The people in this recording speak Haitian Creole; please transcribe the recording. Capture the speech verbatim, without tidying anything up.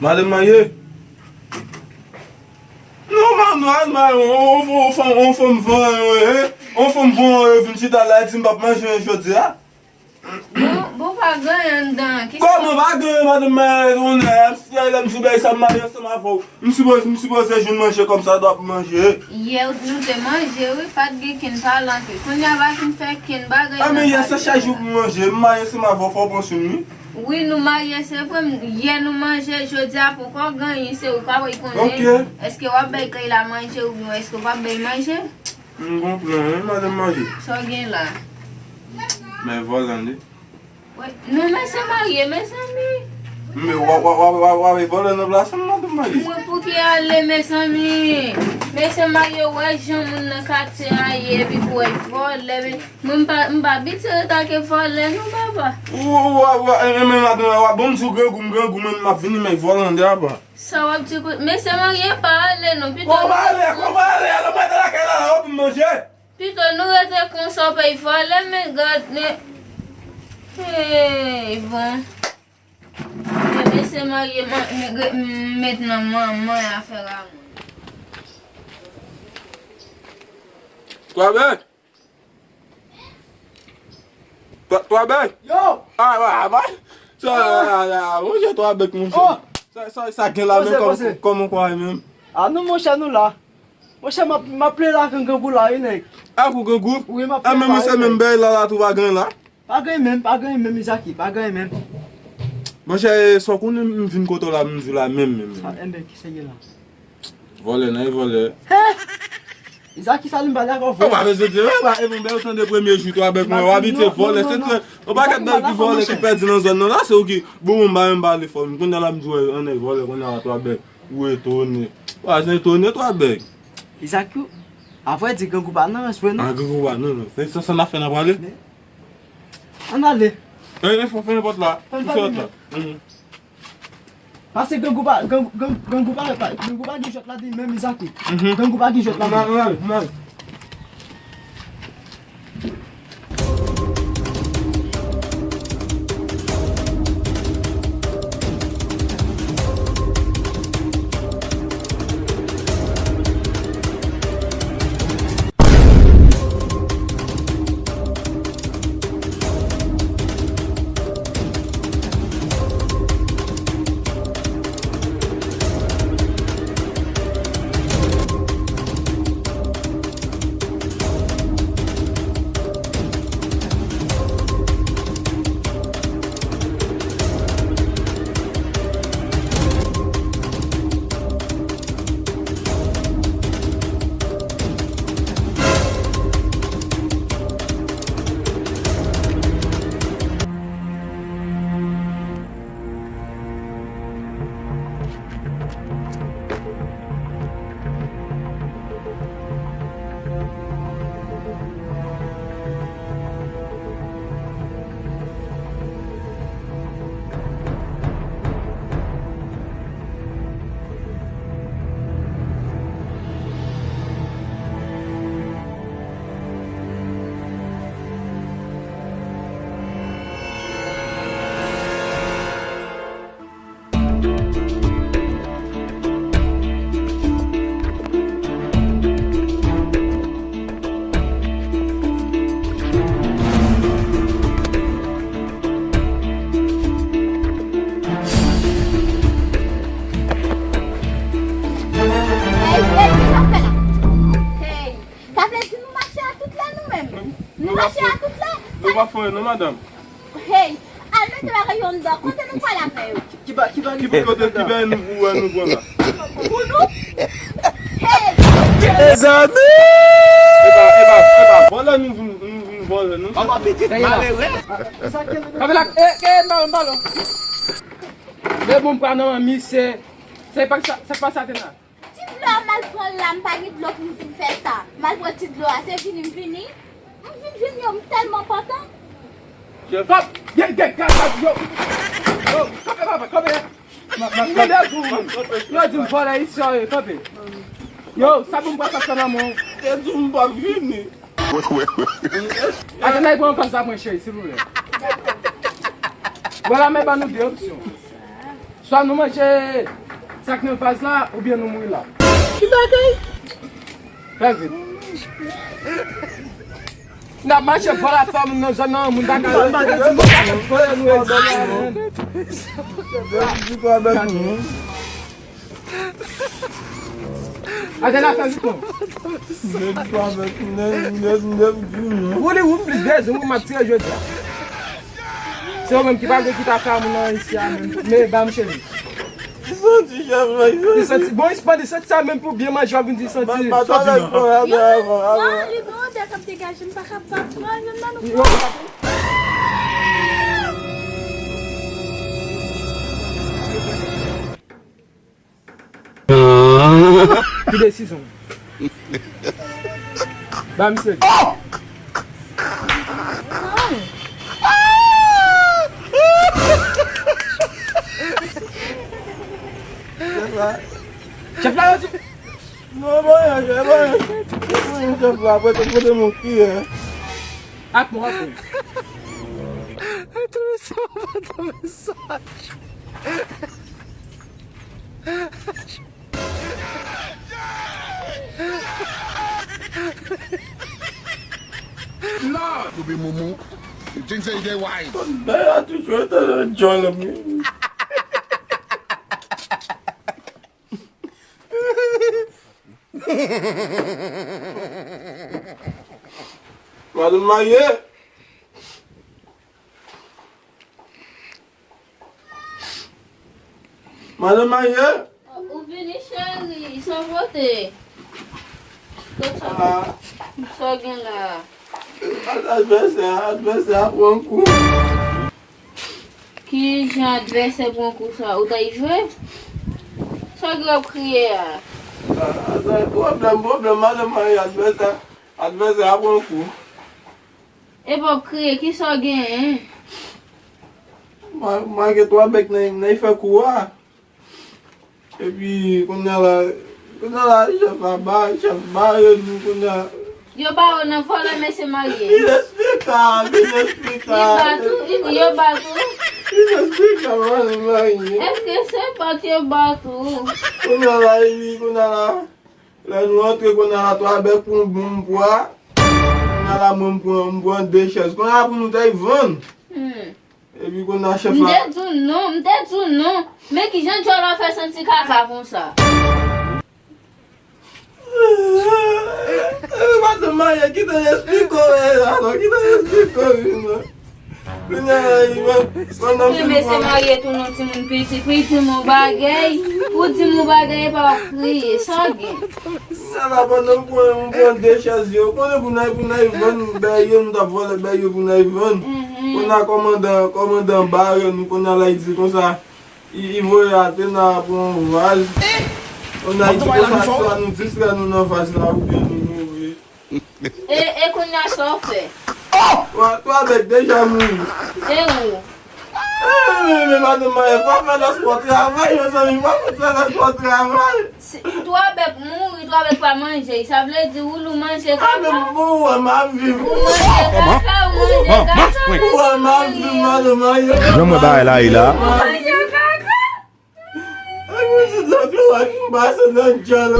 Madanm marye? Non, man, non, man, on, on, on fanm, on fanm van, eh, on fanm van, eh, vin chita la, di m p ap manje jodi a. Bon, bon, pa gen anyen anndan. Kisa? Kòman pa gen anyen, madanm marye, on nèg, si lè m sou bèy sa, m marye ansanm avè w. M sipoze, m sipoze jwenn manje kòmsadwa pou manje. Yè, nou te manje, wi, pa t gen kenn palan ke. Kounye a, pa vin fè kenn bagay. Ah, men yè, se chak jou pou manje. M marye ansanm avè w, fò w pran swen m, wi. Wi, nou marye, se vre, m, yè nou manje, jodi a poko genyen, se ou k ap konnen. Ok. Èske w ap bay Kayla manje oubyen èske w p ap bay manje? M konprann, wi, madanm marye. Sa w gen la? Men vòlè, wi. Wi, men mesye marye, mezanmi. Men w ap, w ap, w ap, w ap, w ap vòlè nan plas mwen, madanm marye. Mwen pou ki ale, mezanmi? Mesye marye, wè jan moun nan katye a ye, epi pou wè vòlè, men mwen m pa, m pa abitye ret ak vòlè, non, papa. Ou, ou, ou, ou, e, e, men madanm, w ap ban m di w grangou, m grangou, men m ap vini, men vòlè anndan apa. Sa w ap di kou-, mesye marye pa ale non, pito. Kòman ale, kòman ale, ale mwen nan lakay la, la, w ap manje. Pito nou rete konsa, w pèy vòlè, men gad, men, hey, bon. Men mesye marye, man, men, men, mentnan manman y a fè la mwen. Twa bèk. Twa, twa bèk? Yo! Ah, ah, ah, ah. Sa, ah, ah, ah, monchè, twa bèk, monchè. Oh! Sa, sa, sa gen la, men kòman, kòman kwa menm? Ah, nou, monchè, nou la. Monchè, m ap, m ap plen lajan grangou la, wi, nèg. Ah, pou grangou? Wi, m ap plen lajan. Ah, men monchè, menm bèy la, la, tou pa gen la. Pa gen menm, pa gen menm, Izaki, pa gen menm. Monchè, sa w konnen m vin kote w la, m di w la menm, menm, menm. Sa, enben, ki sa gen la? Vòlè, nan e vòlè. Hè? Izaki, sa li m pale ak ou vre? Ou pa bezwen di, e pa, e bon, bèy ou tande premye jou, twa bèk mwen, w abitye vòlè, se trè, yon pakèt bèy ki vòlè, ki pèdi nan zòn nan la, se ou ki, bon, m pa menm pale fò, m konnen la m di w, an nèg vòlè, konnen la twa bèk. Ou etone. Ou pa janm etone, twa bèk. Izaki, avrèdi, grangou pa nan rans vre, non? Ah, grangou pa nan rans. Se sa, sa n ap fè, n ap prale? Ann ale. E, e, fò fèmen pòt la. Fèmen pòt la. Mhm. Pase grangou pa, grangou, grangou, grangou pa, pa, grangou pa gen jwèt ladan menm, Izaki. Mhm. Grangou pa gen jwèt ladan. Ann ale, ann ale. Hey, hey, sa fè la? Hey, sa vle di nou mache a tout lè nou menm? Nou mache a tout lè? Nou pa fè anyen non, madanm. Hey, al mete bagay yo anndan. Kote nou pral avè yo? Ki ba, ki ba, ki ba, kote, ki ba nou pou wè nou pran la? Pou nou? Hey! Mezanmi! E pa, e pa, e pa vòlè nou vin, nou vin vòlè, non? An pa pete malere. Kanpe la, e, e, m balon, m balon. Men bon, m pral nan manmi, se, se pa sa, se pa sa te la. Ti dlo a m al pran la, m pa gen dlo pou m vin fè sa. M al pran ti dlo a, se vini m vini. M vin vini yo, m tèlman kontan. Pap, gen, gen, gen, gen, yo. Yo, kanpe, papa, kanpe. M gen de jou, yo di m vòlè isi, yo, kanpe. Yo, sa pou m pran sa fè nan men w. Te di m pa vini. Ate nan pran kòb sa mwen, cheri, silvouplè. Vwala, men ban nou de opsyon. Swa nou manje sa k nan vaz la, oubyen nou mouri la. Ki bagay? Fè vit. N ap mache vòlò fè moun nan zòn nan, moun pa ka. Atè la, fè vit non. Wouli, ou plis bezwen, ou m ap tire jodi a. Se ou menm ki pa gen ki ta fè moun nan isi a menm. Men ba m cheri. Li santi chèf la, li santi. Bon, li santi sa menm pou byen manje, w ap vin di li santi. Yo, non, li gen odè k ap degaje, m pa kapab pran youn nan nou. Ki desizyon? Ba misye. Chèf la, yo di. Non, bon, chèf la, bon. Chèf la, pote, pote mwen kiyè. Ak mwen, ak mwen. Tout sa, pote mesaj. Lord! Kobe Momo, you think say you dey wise? Bèl a toujou te nan djòl mi. Madanm marye. Madanm marye. Ou vini, cheri, sa w pote? Sa w gen la? Advèsè, advèsè a pran kou. Ki jan advèsè pran kou sa? Ou t al jwe? Sa w gen w ap kriye a? Pwoblèm, pwoblèm, madanm marye, advèsè, advèsè a pran kou. Epi w ap kriye, kisa w genyen? Mwen, mwen gen twa bèk nan, nan fè kou a. Epi, kounye a la, kounye a la, chèf la ba, chèf bare nou, kounye a. Yo ba yo nan vòlè mesye marye. Inesplikab, inesplikab. Li ba tou, li, yo ba tou. Inesplikab, madanm marye. Èske se bat yo ba tou? Kounye a la, epi, kounye a la. Lè nou antre kounye a la, twa bèk pou yon bon m pwa. Kounye a la, mwen m pran, m pran de chèz. Kounye a la pou nou t al vann. Hmm. Epi kounye a chèf la. M te di w non, m te di w non. Men kijan djòl la fè santi kaka konsa? Epi madanm marye, kite l esplike w, e, alò, kite l esplike w, non. Kounye a la, li mwen, pandan m fin mesye pran marye tou non timoun piti, pou l di m yon bagay, pou l di m yon bagay, epa w ap kriye, sa w gen? Sa la pandan m pran, m pran de chèz yo, konnen pou n al, pou n al vann bèy yo, nou t ap vòlè bèy yo pou n al vann. Mhm. Kounye a kòmandan, kòmandan bare nou, kounye a la, li di konsa, li, li voye Atena pran yon vaz. Kounye a, li di konsa, swa nou distrè nou nan vaz la, oubyen nou mouri. E, e kounye a sa w fè? Twa, twa bèk deja mouri. E ou? E, men, men, madanm marye, fò fè lòs pou travay, mezanmi, fò fè lòs pou travay. Si twa bèk mouri, twa bèk pa manje, sa vle di ou, ou manje kaka? A, men bon, wè, m ap viv. Ou manje kaka, ou manje kaka. Wè, m ap viv, madanm marye. Jan mwen bagay la ye la. Ou manje kaka? Ay, mwen se dlo klowòks m pase nan djòl.